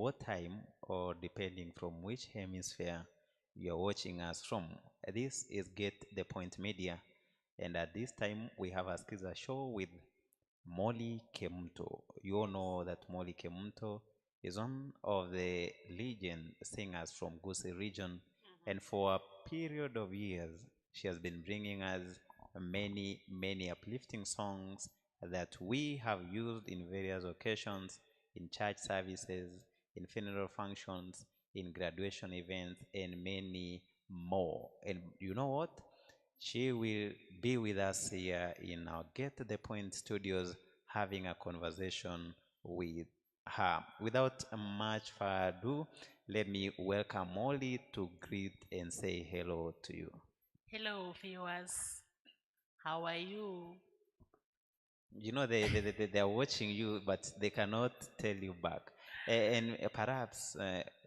what time or depending from which hemisphere you are watching us from. This is Get the Point Media, and at this time we have a Skiza show with Molly Kemunto. You all know that Molly Kemunto is one of the legend singers from Gusii region, and for a period of years, she has been bringing us many, many uplifting songs that we have used in various occasions, in church services, in funeral functions, in graduation events, and many more. And you know what? She will be with us here in our Get the Point studios having a conversation with her. Without much further ado, let me welcome Molly to greet and say hello to you. Hello, viewers. How are you? You know, they are watching you, but they cannot tell you back. And perhaps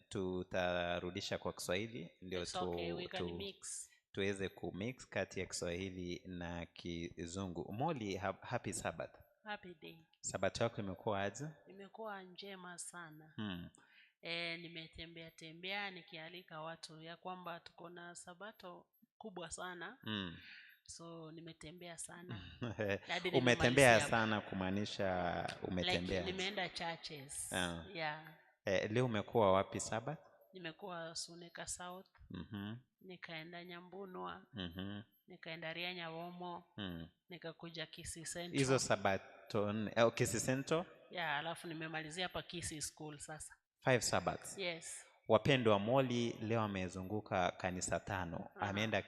tutarudisha kwa Kiswahili ndio It's okay, we can mix. Tuweze kumix kati ya Kiswahili na Kizungu. Molly, happy Sabbath. Happy day. Sabato yako imekuwa aje? Imekuwa njema sana. Nimetembea tembea nikialika watu ya kwamba tuko na sabato kubwa sana. So nimetembea sana. Hadi Umetembea nimemalizia. Sana kumaanisha umetembea? Like, nimeenda churches. Yeah. Leo umekuwa wapi Sabbath? Nimekuwa Suneka South. Nikaenda Nyambunwa. Nikaenda Ria Nyawomo. Nikakuja Kisii Central. Hizo Sabato nne. Kisii Central? Yeah, alafu nimemalizia hapa Kisii School sasa. 5 Sabbaths. Yes. Wapendwa, Molly leo amezunguka kanisa 5. Ameenda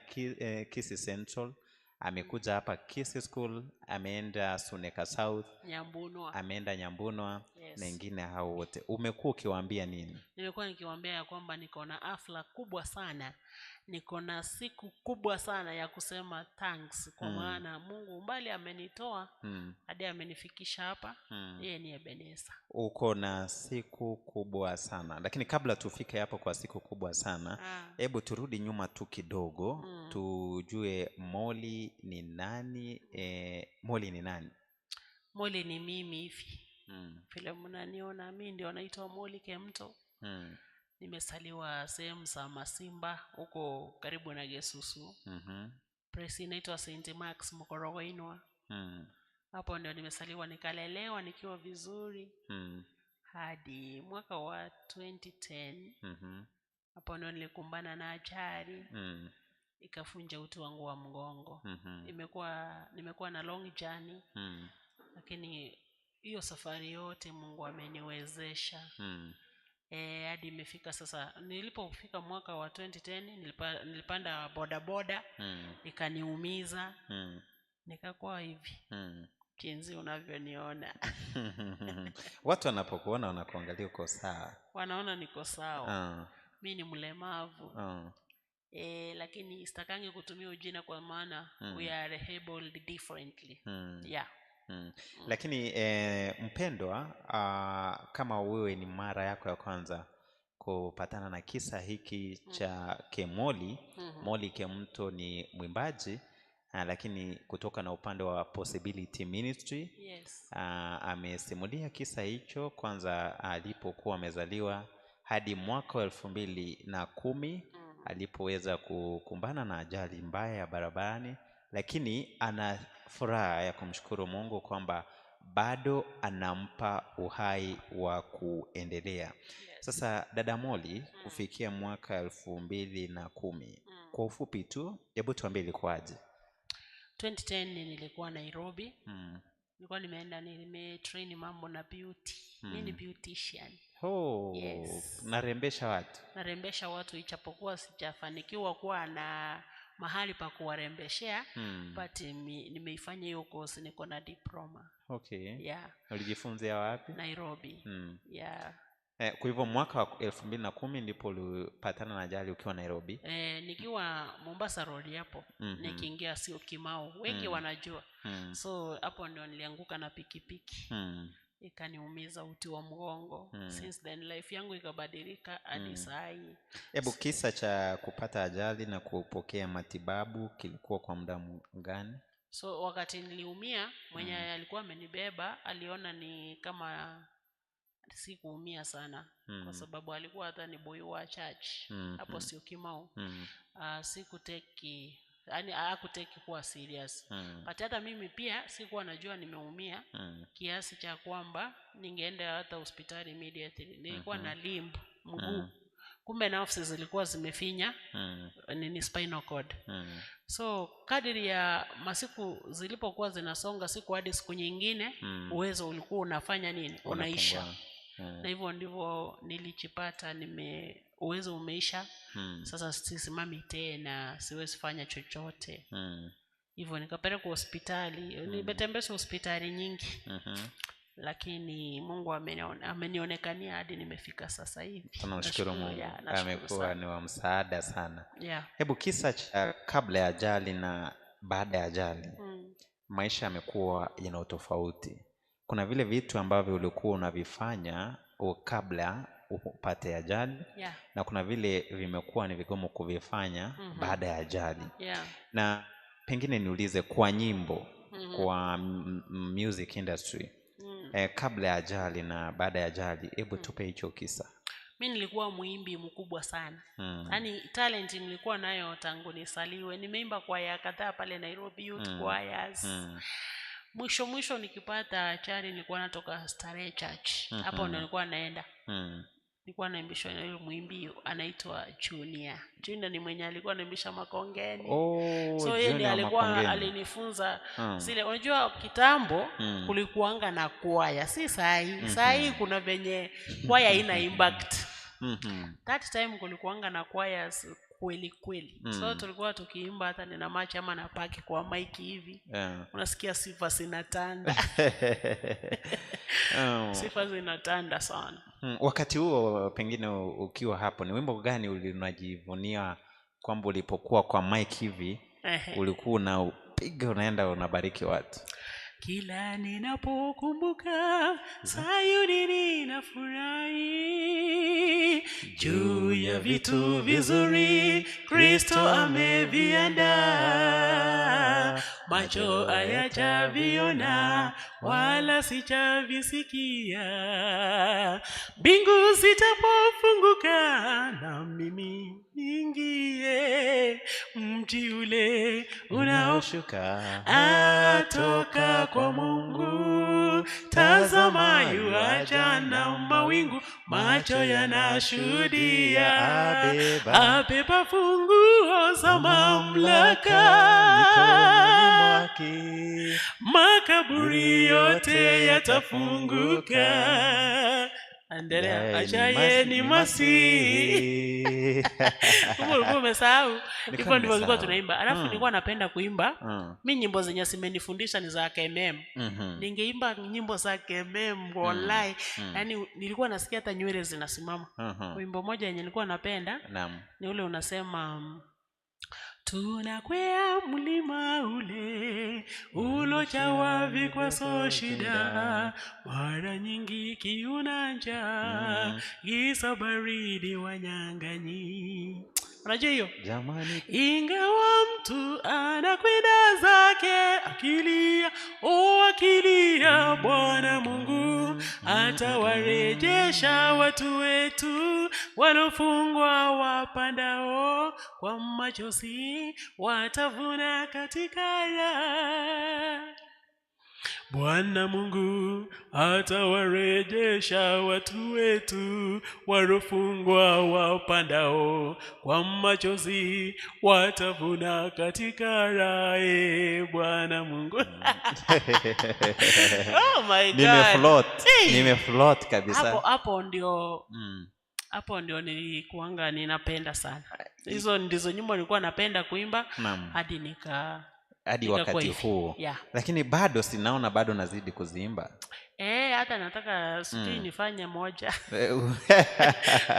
Kisii Central, amekuja hapa Kisii School, ameenda Suneka South, Nyambunwa. Ameenda Nyambunwa, Yes. na wengine hao wote. Umekuwa ukiwaambia nini? Nimekuwa nikiwaambia ya kwamba niko na hafla kubwa sana. Niko na siku kubwa sana ya kusema thanks kwa maana Mungu mbali amenitoa hadi amenifikisha hapa. Yeye ni Ebeneza. Uko na siku kubwa sana. Lakini kabla tufike hapo kwa siku kubwa sana, hebu turudi nyuma tu kidogo, tujue Molly ni nani? Molly ni nani? Molly ni mimi hivi. Vile mnaniona mimi ndio naitwa Molly Kemunto. Nimesaliwa sehemu za Masimba huko karibu na Gesusu. Place inaitwa Saint Mark's Mkorogoinwa. Hapo ndio nimesaliwa, nikalelewa nikiwa vizuri. Hadi mwaka wa 2010. Hapo ndio nilikumbana na ajali. Ikafunja uti wangu wa mgongo. Nimekuwa na long journey. Lakini hiyo safari yote Mungu ameniwezesha. Hadi imefika sasa. Nilipofika mwaka wa 2010 nilipanda bodaboda. Ikaniumiza. Nikakuwa hivi. Jinsi unavyoniona. Watu wanapokuona wanakuangalia uko sawa. Wanaona niko sawa. Mimi ni mlemavu. Lakini sitakangi kutumia ujina kwa maana we are able differently. Yeah. Lakini mpendwa, kama wewe ni mara yako ya kwanza kupatana na kisa hiki cha Kemoli, Molly Kemunto ni mwimbaji, lakini kutoka na upande wa Possibility Ministry. Amesimulia kisa hicho kwanza alipokuwa amezaliwa hadi mwaka wa 2010 alipoweza kukumbana na ajali mbaya ya barabarani, lakini ana furaha ya kumshukuru Mungu kwamba bado anampa uhai wa kuendelea. Sasa dada Molly, kufikia mwaka 2010, kwa ufupi tu, hebu tuambie ilikuwaje? 2010 nilikuwa Nairobi. Nilikuwa nimeenda nimetrain mambo na beauty. Mimi ni beautician. Oh, Yes. Narembesha watu. Narembesha watu, ijapokuwa sijafanikiwa kuwa na mahali pa kuwarembeshea, but nimeifanya hiyo course, niko na diploma. Yeah. Ulijifunzia wapi? Nairobi. Yeah. Kwa hivyo mwaka wa 2010 ndipo ulipatana na ajali ukiwa Nairobi? Nikiwa Mombasa Road hapo, nikiingia sio Kimau, wengi wanajua. So hapo ndio nilianguka na pikipiki. Ikaniumiza uti wa mgongo. Since then life yangu ikabadilika hadi saa hii. Hebu kisa cha kupata ajali na kupokea matibabu kilikuwa kwa muda gani? So wakati niliumia, mwenye alikuwa amenibeba aliona ni kama Sikuumia sana kwa sababu alikuwa hata ni boy wa church hapo Syokimau. Sikuteki, yani hakuteki kuwa serious. But hata mimi pia sikuwa najua nimeumia kiasi cha kwamba ningeenda hata hospitali immediately. Nilikuwa na limb mguu. Kumbe nerves zilikuwa zimefinya nini spinal cord. So kadiri ya masiku zilipokuwa zinasonga siku hadi siku nyingine, uwezo ulikuwa unafanya nini? Unaisha. Na hivyo ndivyo nilichipata, uwezo umeisha. Sasa sisimami tena, siwezi fanya chochote. Hivyo nikapelekwa hospitali. Nimetembezwa hospitali nyingi. Lakini Mungu amenionekania hadi nimefika sasa hivi. Tunamshukuru Mungu. Amekuwa ni wa msaada sana. Hebu kisa cha kabla ya ajali na baada ya ajali. Maisha yamekuwa yana utofauti. Kuna vile vitu ambavyo ulikuwa unavifanya kabla upate ajali, na kuna vile vimekuwa ni vigumu kuvifanya baada ya ajali. Na pengine niulize kwa nyimbo, kwa music industry, kabla ya ajali na baada ya ajali, hebu tupe hicho kisa. Mimi nilikuwa muimbi mkubwa sana. Yaani talent nilikuwa nayo tangu nisaliwe. Nimeimba kwaya kadhaa pale Nairobi Youth Choirs. Mwisho nikipata chari nilikuwa natoka Starehe Church. Hapo ndo nilikuwa naenda. Nilikuwa naimbishwa na yule muimbi anaitwa Junior. Junior ni mwenye alikuwa anaimbisha Makongeni. So yeye ndiye alikuwa alinifunza zile. Unajua kitambo kulikuanga na kwaya, si sahi. Sahi kuna venye kwaya ina impact. That time kulikuanga na kwaya kweli kweli. So tulikuwa tukiimba hata nina machi ama napaki kwa mic hivi. Unasikia sifa zinatanda. Sifa zinatanda sana. Wakati huo pengine ukiwa hapo, ni wimbo gani unajivunia kwamba ulipokuwa kwa mic hivi ulikuwa unapiga unaenda unabariki watu? Kila ninapokumbuka Sayuni ninafurahi, juu ya vitu vizuri Kristo ameviandaa, macho hayajaviona wala sijavisikia, mbingu zitapofunguka na mimi niingie mji ule unaoshuka atoka kwa Mungu. Tazama yuaja na mawingu, macho yanashuhudia, abeba funguo za mamlaka, mikononi mwake makaburi yote yatafunguka. Endelea, achaye ni Masihi. Kumbe ulikuwa umesahau. Hivyo ndivyo tulikuwa tunaimba. Alafu nilikuwa napenda kuimba. Mimi nyimbo zenye zimenifundisha ni za KMM. Ningeimba nyimbo za KMM wallahi. Yaani nilikuwa nasikia hata nywele zinasimama. Wimbo moja yenye nilikuwa napenda ni ule unasema, tunakwea mlima ule ulojawa vikwazo shida, mara nyingi kiuna njaa, giza baridi wanyang'anyi. Unajua hiyo? Jamani, ingawa mtu anakwenda zake akilia, akilia, Bwana Mungu atawarejesha watu wetu walofungwa, wapandao kwa machozi watavuna katika raha. Bwana Mungu atawarejesha watu wetu walofungwa, wapandao kwa machozi watavuna katika raha. Bwana Mungu. Oh my God. Nimefloat kabisa. Hapo ndio hapo ndio nilikuanga ninapenda sana. Hizo ndizo nyimbo nilikuwa napenda kuimba hadi hadi wakati huo. Lakini bado sinaona bado nazidi kuziimba. Hata nataka sijui nifanye moja.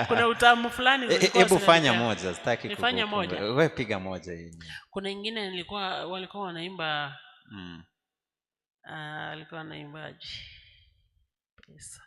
Kuna utamu fulani. Hebu fanya moja, sitaki nifanye moja. Wewe piga moja hii. Kuna ingine nilikuwa walikuwa wanaimba alikuwa anaimbaje? Pesa.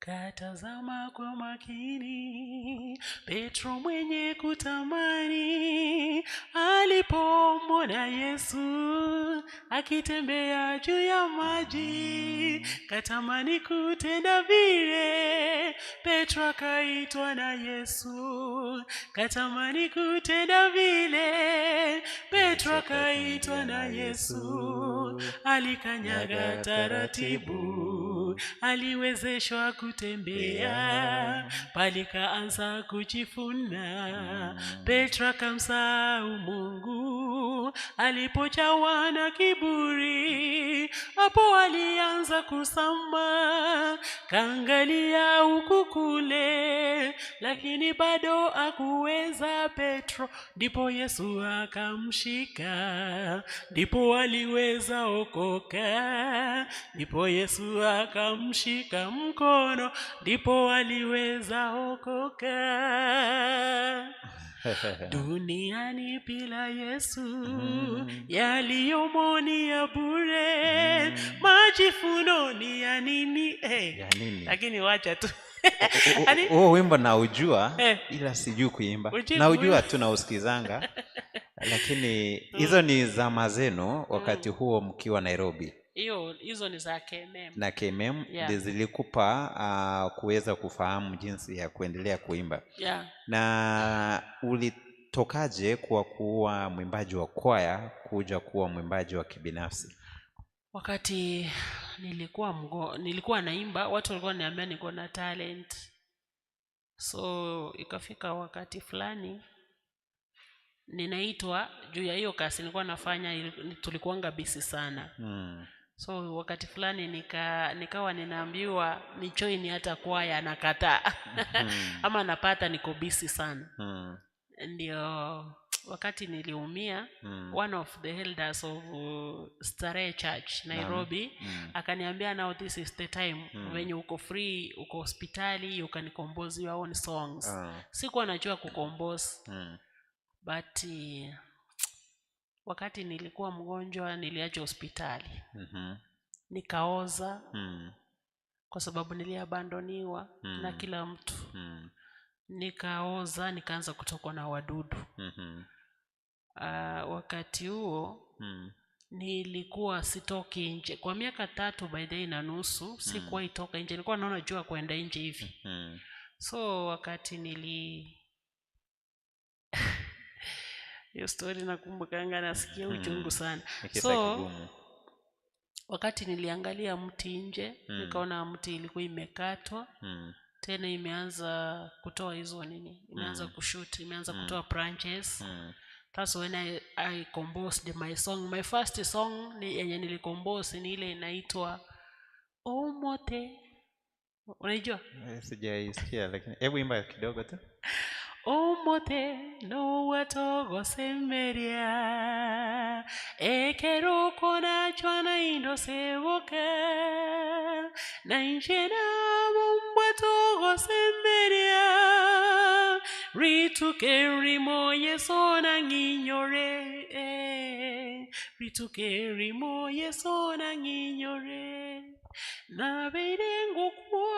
Katazama kwa makini, Petro mwenye kutamani, alipomwona Yesu akitembea juu ya maji, katamani kutenda vile. Petro akaitwa na Yesu, katamani kutenda vile. Petro akaitwa na Yesu, alikanyaga taratibu, aliwezeshwa kutembea, palikaanza kujifuna. Petro akamsahau Mungu, alipojawa na kiburi, hapo alianza kusama, kaangalia huku kule, lakini bado hakuweza Petro. Ndipo Yesu akamshika, ndipo aliweza okoka, ndipo Yesu akamshika mkono, ndipo aliweza okoka. Duniani bila Yesu, yaliyomo ni ya bure, majivuno ni ya nini? Ya nini? Lakini wacha tu. Huo wimbo naujua, ila sijui kuimba. Hujui Naujua kuimba? tu, nausikizanga. Lakini hizo ni zama zenu wakati huo mkiwa Nairobi. Hizo ni za KMM. Na KMM zilikupa kuweza kufahamu jinsi ya kuendelea kuimba. Na ulitokaje kwa kuwa mwimbaji wa kwaya kuja kuwa mwimbaji wa kibinafsi? Wakati nilikuwa naimba, watu walikuwa wananiambia niko na talent. So ikafika wakati fulani ninaitwa juu ya hiyo kazi nilikuwa nafanya, tulikuwanga busy sana. So wakati fulani nikawa ninaambiwa ni join hata kwaya, nakataa. Ama napata niko busy sana. Ndio wakati niliumia, one of the elders of Starehe Church Nairobi akaniambia, now this is the time when uko free, uko hospitali, you can compose your own songs. Sikuwa najua kucompose. But wakati nilikuwa mgonjwa niliacha hospitali. Nikaoza kwa sababu niliabandoniwa na kila mtu. Nikaoza, nikaanza kutokwa na wadudu. Wakati huo nilikuwa sitoki nje kwa miaka 3 by the way na nusu, sikuwahi toka nje. Nilikuwa naona jua kwenda nje hivi. So wakati nili hiyo story nakumbukanga, nasikia uchungu sana. Ni kisa kigumu. Wakati niliangalia mti nje, nikaona mti ilikuwa imekatwa. Tena imeanza kutoa hizo nini? Imeanza kushoot, imeanza kutoa branches. That's when I composed my song. My first song ni yenye nilicompose ni ile inaitwa Omote. Unaijua? Sijaisikia, lakini hebu imba kidogo tu. Omote no watogosemeria ekeroko na chwana indo seboka na injena bombwa togosemeria rituke rimo Yesu na nginyore rituke rimo Yesu na nginyore na beirengo kwa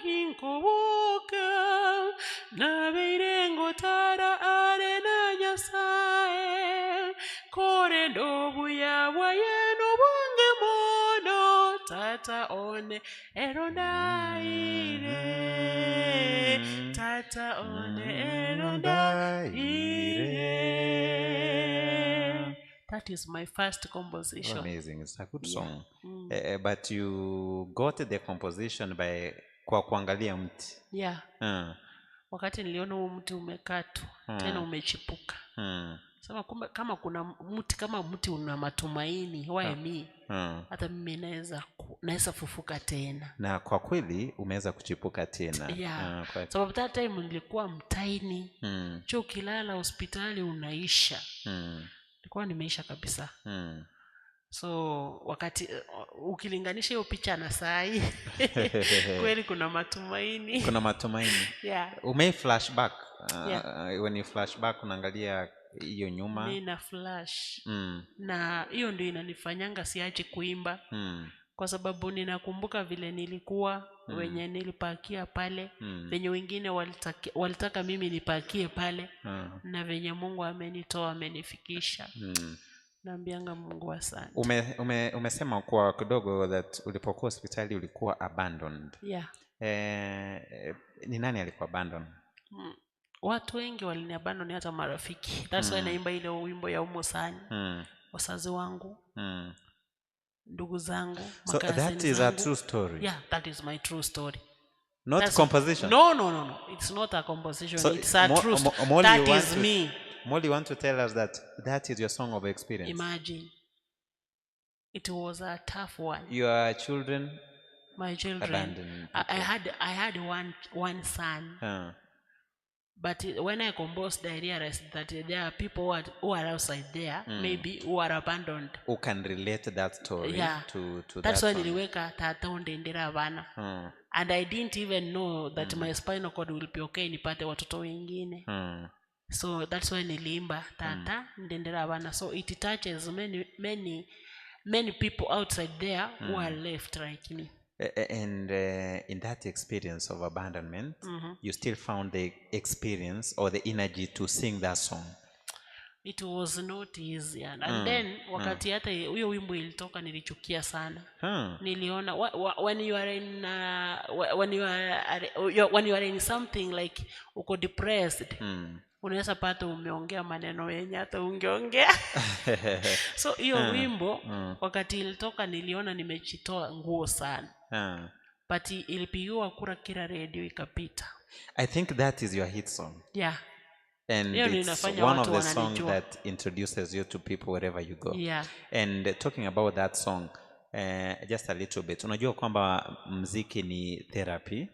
ginkoboka na beirengo tara are na nyasaye kore ndobu ya bwayeno bunge mono tata one erondaire tata one erondaire. That is my first composition. Amazing. It's a good song. But you got the composition by kwa kuangalia mti. Yeah. Wakati niliona huu mti umekatwa, tena umechipuka. Sema kumbe kama kuna mti, kama mti una matumaini, why me? Hata mimi naweza fufuka tena. Na kwa kweli umeweza kuchipuka tena. Yeah. Kwa Sababu that time nilikuwa mtaini. Cho ukilala hospitali unaisha. Nilikuwa nimeisha kabisa. So wakati ukilinganisha hiyo picha na saa hii, kweli kuna matumaini. Kuna matumaini. Yeah. Ume flashback. Yeah. When you flashback unaangalia hiyo nyuma. Nina flash. Na hiyo ndio inanifanyanga siache kuimba. Kwa sababu ninakumbuka vile nilikuwa. Wenye nilipakia pale, venye wengine walitaka mimi nipakie pale, na venye Mungu amenitoa, amenifikisha. Naambianga Mungu asante. Umesema kwa kidogo that ulipokuwa hospitali ulikuwa abandoned. Yeah. Ni nani alikuwa abandoned? Watu wengi waliniabandon, hata marafiki. That's why naimba ile wimbo ya Umosani. Wazazi wangu, ndugu zangu, So that is a true story. Yeah, that is my true story. Not That's composition. No. It's not a composition. So it's a true story. That is me. Molly, want to tell us that is your song of experience. Imagine. It was a tough one. Your children, my children. Abandoned. I had one son. But when I composed, I realized that there are people who are outside there, maybe who are abandoned. Who can relate that story to That's that why one. Niliweka tata ondendera bana. And I didn't even know that my spinal cord will be okay nipate watoto wengine. So that's why niliimba tata ndendera bana. So it touches many, many, many people outside there who are left like me. And in that experience of abandonment, you still found the experience or the energy to sing that song. It was not easy. And then wakati hata huyo wimbo ilitoka nilichukia sana. Niliona when you are in when you are in something like uko depressed, unaweza pata umeongea maneno yenye hata ungeongea. So hiyo wimbo wakati ilitoka niliona nimejitoa nguo sana. But ilipigiwa kura kila radio ikapita. I think that is your hit song. Yeah. And Hiyo ndio it's inafanya one of watu the songs wananijua. that introduces you to people wherever you go. Yeah. And talking about that song, just a little bit. Unajua kwamba mziki ni therapy.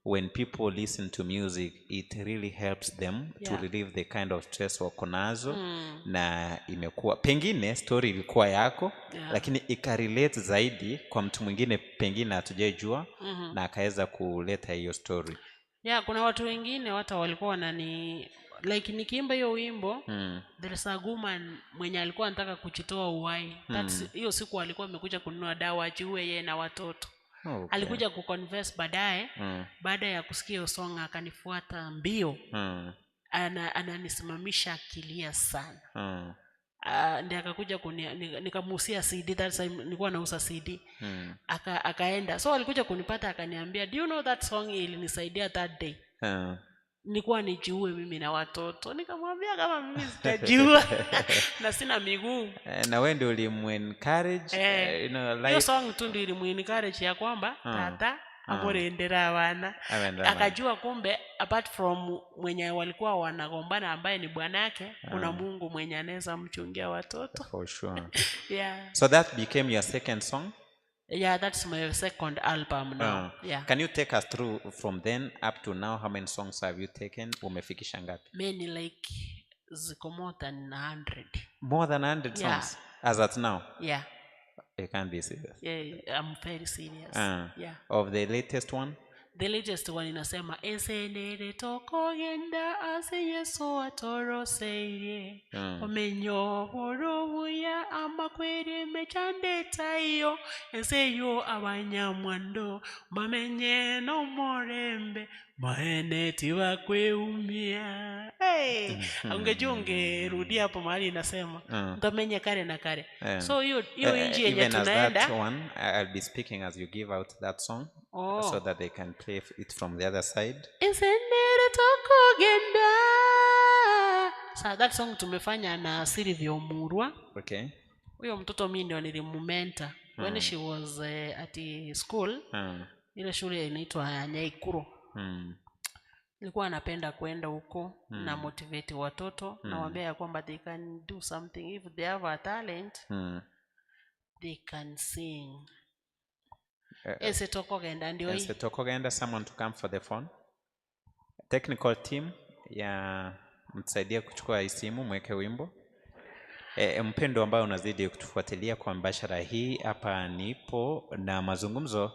When people listen to music, it really helps them to relieve the kind of stress wako nazo. Na imekuwa pengine story ilikuwa yako, lakini ikarelate zaidi kwa mtu mwingine pengine hatujajua, na akaweza kuleta hiyo story. Yeah, kuna watu wengine hata walikuwa wanani like nikiimba hiyo wimbo, there is a woman mwenye alikuwa anataka kujitoa uhai. Hiyo siku alikuwa amekuja kununua dawa ajiue yeye na watoto. Alikuja kuconfess baadaye. Baada ya kusikia hiyo song akanifuata mbio. Ananisimamisha akilia sana. Ndiye akakuja nikamuusia CD. That time nilikuwa nauza CD. Akaenda. So alikuja kunipata akaniambia, do you know that song ilinisaidia that day? Nilikuwa nijiue mimi na watoto. Nikamwambia kama mimi sitajiua na sina miguu. Na wewe ndio ulimu-encourage, you know, Hiyo life. song tu ndio ilimu-encourage ya kwamba tata amurendera wana. Amurendera wana. Akajua kumbe apart from mwenye walikuwa wanagombana ambaye ni bwanake, kuna Mungu mwenye anaweza mchungia watoto. For sure. Yeah. So that became your second song? Yeah, that's my second album now. Yeah. Can you take us through from then up to now, how many songs have you taken? Umefikisha ngapi? Many, like ziko more than 100. More than 100 Yeah. songs? As at now? Yeah. You can't be serious. Yeah, I'm very serious. Yeah. Of the latest one? The latest one inasema esenere tokogenda ase Yesu atoroseire. Omenyo borobuya amakwere mechandeta iyo enseyo abanyamwando bamenye no morembe maene tibakweumia. Hey, ungejua ungerudia hapo mahali inasema mtamenye kare na kare. So hiyo inji yenye Even as that tunaenda one, I'll be speaking as you give out that song. So that they can play it from the other side. Esenere tokogenda. So that song tumefanya na Silvio Murwa. Huyo mtoto mimi ndio nilimumenta when she was at school. Ile shule inaitwa Nyaikuro. Nilikuwa napenda kwenda huko na motivate watoto, nawaambia ya kwamba they can do something if they have a talent. They can sing. Ese tokogenda ndio hii. Ese tokogenda, someone to come for the phone. Technical team ya mtusaidie kuchukua hii simu, mweke wimbo. Mpendo ambaye unazidi kutufuatilia kwa mbashara hii, hapa nipo na mazungumzo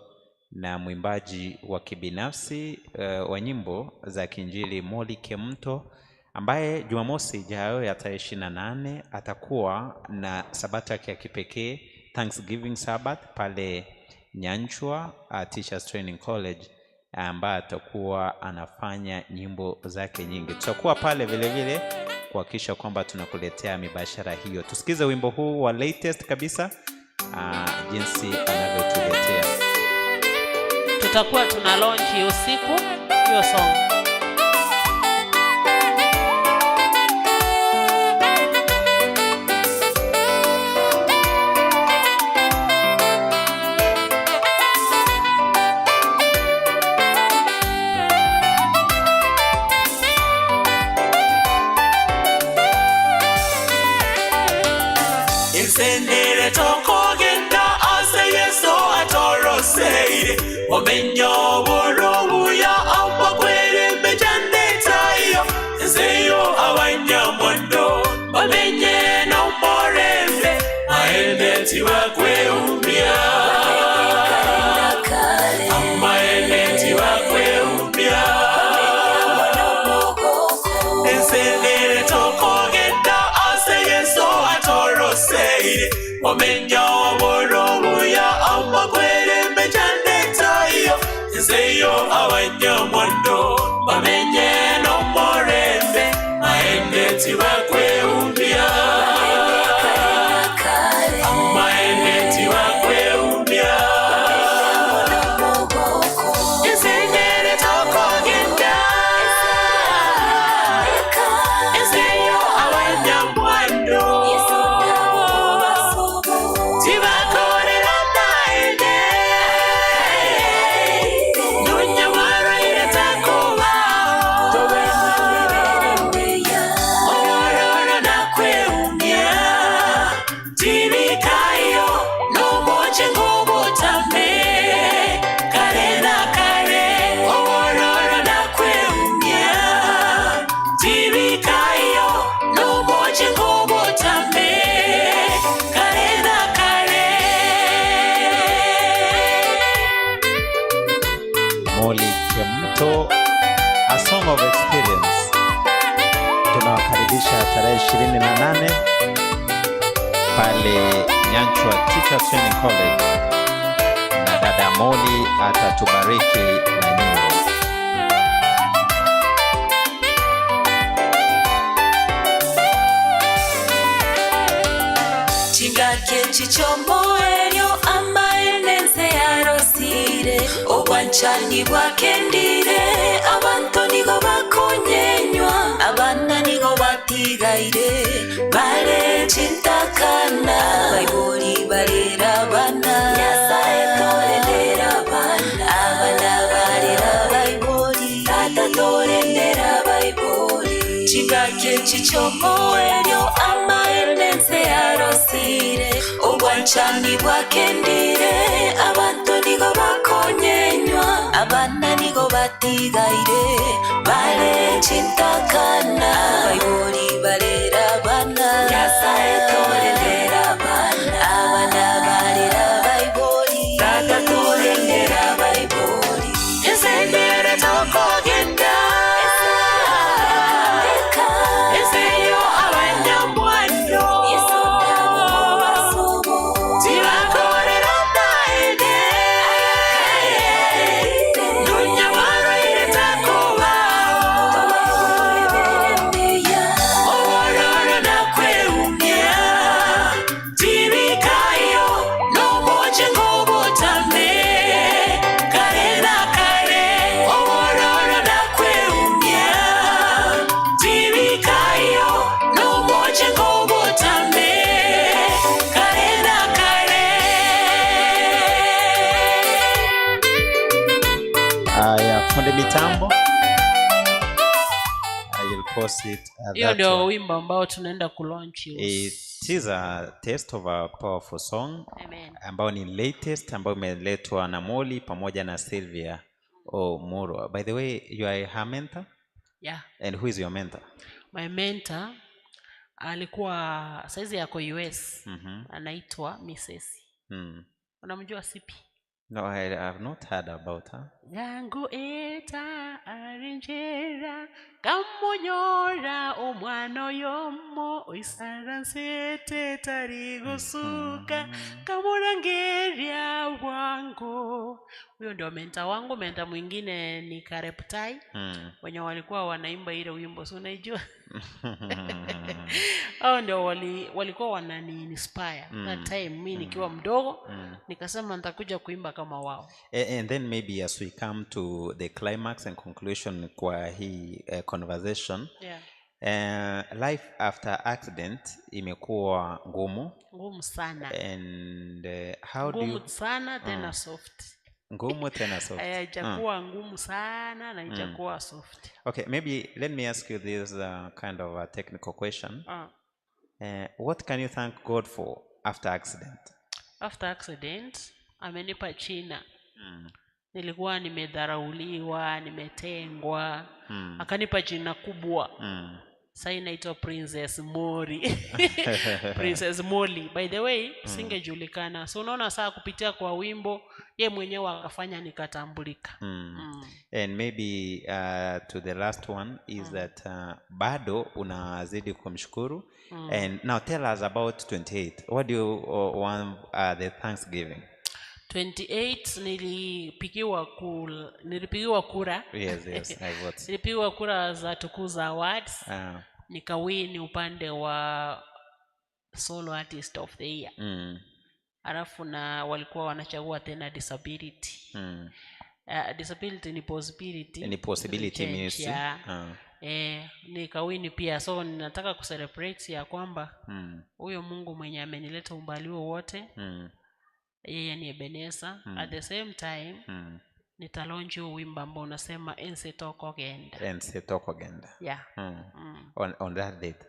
na mwimbaji wa kibinafsi wa nyimbo za Kiinjili Molly Kemunto, ambaye Jumamosi ijayo ya tarehe 28 atakuwa na sabato yake ya kipekee, Thanksgiving Sabbath, pale Nyanchwa Teachers Training College, ambaye atakuwa anafanya nyimbo zake nyingi. Tutakuwa pale vile vile kuhakikisha kwamba tunakuletea mibashara hiyo. Tusikize wimbo huu wa latest kabisa, jinsi anavyotuletea. Tutakuwa tuna launch usiku hiyo song. Insendere tokogenda ase Yesu atoroseire omenyo borobuya amakwere mejandetayo nseyo abanyamondo bamenye nomorembe maende tibakweumia amaende tibakweumia Insendere tokogenda ase Yesu atoroseire omenyo borobuya amakwere mejandetayo nseyo abanyamondo bamenye nomorembe maende tibakweumia amaende tibakweumia Insendere tokogenda nseyo abanyamwando tibakorera naende nunyamwaro iretakuba orororo nakweumia tibikayo nomoche ngobotame kare na kare orororo nakweumia tibikayo nomoche ngobotame kare na kare. Molly Kemunto, A Song of Experience. Tunawakaribisha tarehe 28 pale Nyanchwa Teachers Training College, na dada Molly atatubariki na nyimbo. Chingake chichomoelyo amaenenze yarosire obwanchani bwakendire abantu nigo bakonyenywa abana nigo batigaire bare chintakana baibori barera abana Nyasaye torendera abana abana barera baibori tata torendera baibori chingake chichomoelyo amaenenze yarosire obwanchani bwakendire abantu nigo bakonyenywa abana nigo batigaire bare chintakana baibori barera abana Nyasaye torendera abana abana barera baibori tata torendera baibori Insendere tokogenda nseyo abanyamwando tibakorera naende nunyamwaro iretakuba orororo nakweumia tibikayo nomoche ngobotame kare na kare orororo nakweumia tibikayo nomoche ngobotame kare na kare. Haya, fundi mitambo, I will post it. Hiyo That ndio one. wimbo ambao tunaenda kulaunch. It is a taste of a powerful song Amen. ambao ni latest ambayo imeletwa na Molly pamoja na Sylvia Omuro. By the way, you are her mentor? Yeah. And who is your mentor? My mentor alikuwa saizi yako US. Anaitwa Mrs. Unamjua Sipi? No, I have not heard about her. Yangu eta arinjera Kamonyora omwana oyomo oisaransete tari gusuka kamurangeria bwango. Huyo ndio mentor wangu. Mentor mwingine ni Kareptai, wenye walikuwa wanaimba ile wimbo, si unaijua? Hao ndio walikuwa wanani inspire that time mi nikiwa mdogo, nikasema nitakuja kuimba kama wao. And then maybe as we come to the climax and conclusion kwa hii conversation, life after accident imekuwa ngumu. Ngumu sana. And how do Ngumu you sana tena soft. Ngumu tena soft. Haijakuwa ngumu sana na haijakuwa soft. Okay, maybe let me ask you this kind of a technical question. What can you thank God for after accident? After accident amenipa jina. Nilikuwa nimedharauliwa, nimetengwa, akanipa jina kubwa. Sasa inaitwa Princess Mori. Princess Molly. By the way, singejulikana. So unaona saa kupitia kwa wimbo ye mwenyewe akafanya nikatambulika. And maybe to the last one is that bado unazidi kumshukuru. And now tell us about 28. What do you want the Thanksgiving? 28 nilipigiwa kura. Yes, I vote. Nilipigiwa kura za Tukuza Awards. Nikawini upande wa Solo Artist of the Year. Alafu na walikuwa wanachagua tena disability. Disability ni possibility. Ni possibility Change, ministry. yeah. Nikawini pia, so ninataka kucelebrate ya kwamba huyo Mungu mwenye amenileta umbali huo wote, yeye ni Ebeneza. At the same time, nitalaunch huo wimbo ambao unasema Ense Toko Genda. Ense Toko Genda. Yeah. On that date.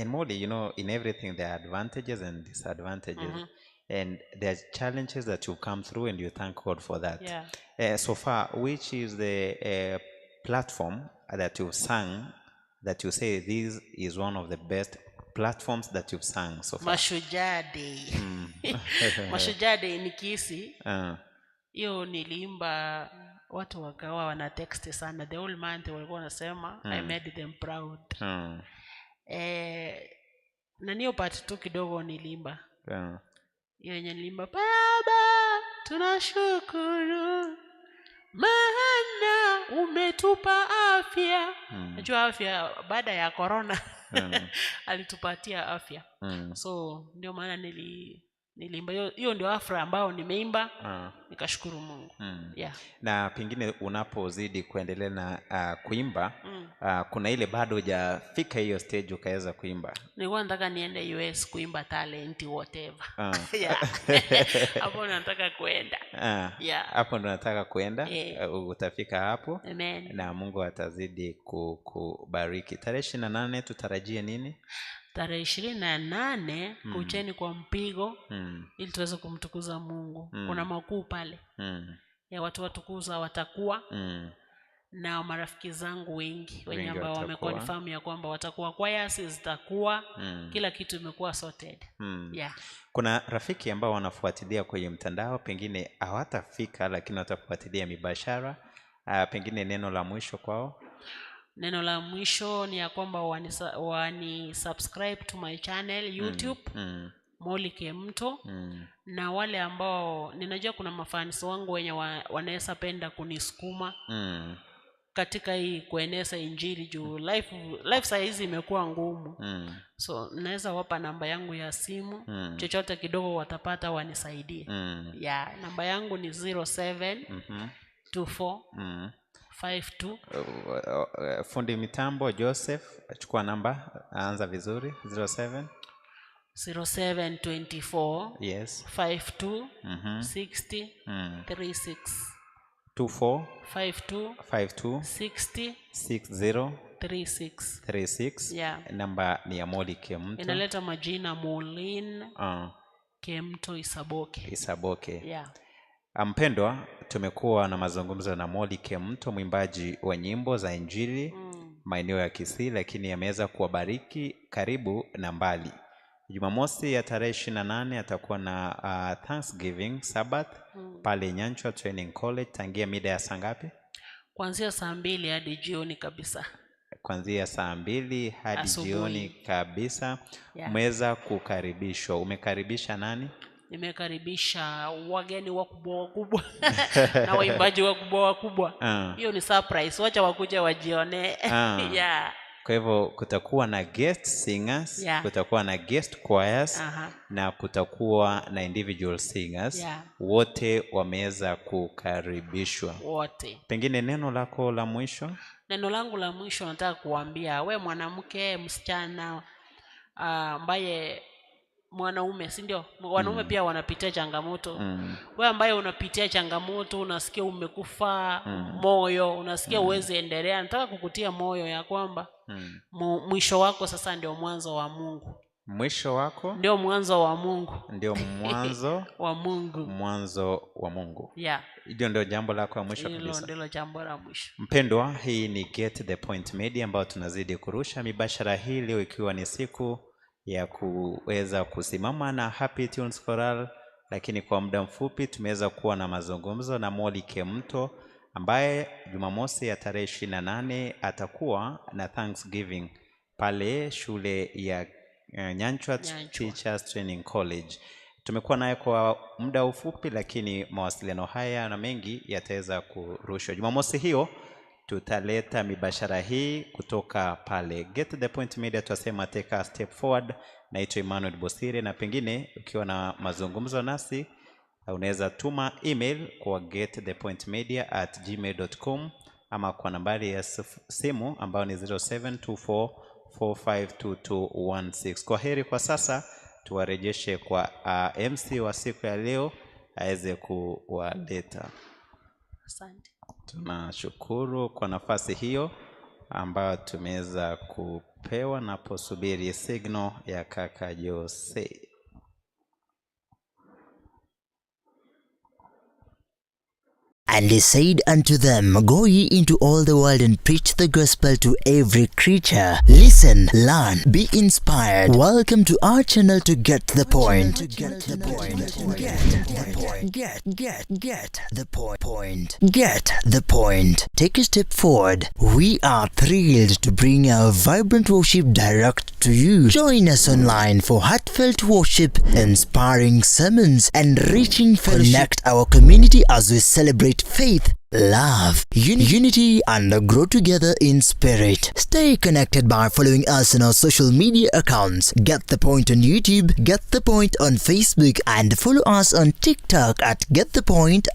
And Molly, in everything there are advantages and disadvantages. And there are challenges that you come through and you thank God for that. So far, which is the platform that you've sung that you say this is one of the best platforms that you've sung so far? Mashujaa Day. Mashujaa Day ni Kisii. Hiyo niliimba, watu wakawa wana text sana. The whole month walikuwa wanasema I made them proud. Na niyo part tu kidogo niliimba. Hiyo yenye niliimba, Baba tunashukuru maana umetupa afya. Najua afya baada ya corona. Alitupatia afya. So ndio maana niliimba hiyo ndio afra ambayo nimeimba. Nikashukuru Mungu. Na pengine unapozidi kuendelea na kuimba, kuna ile bado hujafika hiyo stage ukaweza kuimba. Nilikuwa nataka niende US kuimba talent whatever. Hapo nataka kuenda. Hapo ndo nataka kuenda. Utafika hapo. Amen. Na Mungu atazidi kubariki. Tarehe 28 tutarajie nini? Tarehe 28 kucheni kwa mpigo, ili tuweze kumtukuza Mungu. Kuna makuu pale. Ya watu watukuza watakuwa. Na marafiki zangu wengi wenye Wengi ambao watakuwa. wameconfirm ya kwamba watakuwa, choirs zitakuwa, kila kitu imekuwa sorted. Kuna rafiki ambao wanafuatilia kwenye mtandao, pengine hawatafika lakini watafuatilia mibashara. Pengine neno la mwisho kwao? Neno la mwisho ni ya kwamba wani subscribe to my channel YouTube, Molly Kemunto. Na wale ambao ninajua kuna mafans wangu wenye wanaweza penda kunisukuma katika hii kueneza injili juu life saa hizi imekuwa ngumu. So naweza wapa namba yangu ya simu, chochote kidogo watapata wanisaidie. Yeah, namba yangu ni 07 24 52. Fundi mitambo Joseph, chukua namba, anza vizuri. 07 0724 52 60 36. 24 52 52 60 60 36. 36. Namba ni ya Molly Kemunto. Inaleta majina Molin Kemunto Isaboke. Isaboke. Mpendwa, tumekuwa na mazungumzo na Molly Kemunto, mwimbaji wa nyimbo za Injili maeneo ya Kisii, lakini ameweza kuwabariki karibu na mbali. Jumamosi ya tarehe 28 atakuwa na Thanksgiving Sabbath pale Nyanchwa Training College tangia mida ya saa ngapi? Kuanzia saa 2 hadi jioni kabisa. kuanzia saa 2 hadi Asubuhi. jioni kabisa. Yeah. Umeweza kukaribishwa. Umekaribisha nani? Nimekaribisha wageni wakubwa wakubwa na waimbaji wakubwa wakubwa. Hiyo ni surprise, wacha wakuja wajione. Yeah. Kwa hivyo kutakuwa na guest singers, kutakuwa na guest choirs, na kutakuwa na individual singers. Wote wameweza kukaribishwa. Wote. Pengine neno lako la mwisho? Neno langu la mwisho nataka kuambia we mwanamke, msichana, ambaye mwanaume, si ndio? Wanaume pia wanapitia changamoto. We ambaye unapitia changamoto, unasikia umekufa moyo, unasikia uwezi endelea, nataka kukutia moyo ya kwamba mwisho wako sasa ndio mwanzo wa Mungu. Mwisho wako ndio mwanzo wa Mungu. Ndio mwanzo wa Mungu. Mwanzo wa Mungu. Yeah. Hilo ndio jambo lako la mwisho Hilo kabisa. ndilo jambo la mwisho. Mpendwa, hii ni Get the Point Media ambayo tunazidi kurusha mibashara hii leo, ikiwa ni siku ya kuweza kusimama na Happy Tunes Choral, lakini kwa muda mfupi tumeweza kuwa na mazungumzo na Molly Kemunto ambaye Jumamosi ya tarehe 28 atakuwa na Thanksgiving pale shule ya Nyanchwa Nyanchwa. Teachers Training College. Tumekuwa naye kwa muda ufupi, lakini mawasiliano haya na mengi yataweza kurushwa Jumamosi hiyo. Tutaleta mibashara hii kutoka pale Get the Point Media. Tunasema take a step forward. Naitwa Emmanuel Bosire, na pengine ukiwa na mazungumzo nasi unaweza tuma email kwa getthepointmedia@gmail.com ama kwa nambari ya simu ambayo ni 0724452216. Kwa heri kwa sasa, tuwarejeshe kwa MC wa siku ya leo aweze kuwaleta. Asante. Tunashukuru kwa nafasi hiyo ambayo tumeweza kupewa, naposubiri signal ya kaka Jose. And he said unto them, Go ye into all the world and preach the gospel to every creature. Listen, learn, be inspired. Welcome to our channel to get the point. Get the point. Get the point. Get the point. Point. Get the point. Take a step forward. We are thrilled to bring our vibrant worship direct to you. Join us online for heartfelt worship, inspiring sermons, and reaching fellowship. Connect our community as we celebrate faith, love, unity, and grow together in spirit. Stay connected by following us on our social media accounts. Get the Point on YouTube, Get the Point on Facebook, and follow us on TikTok at Get the Point.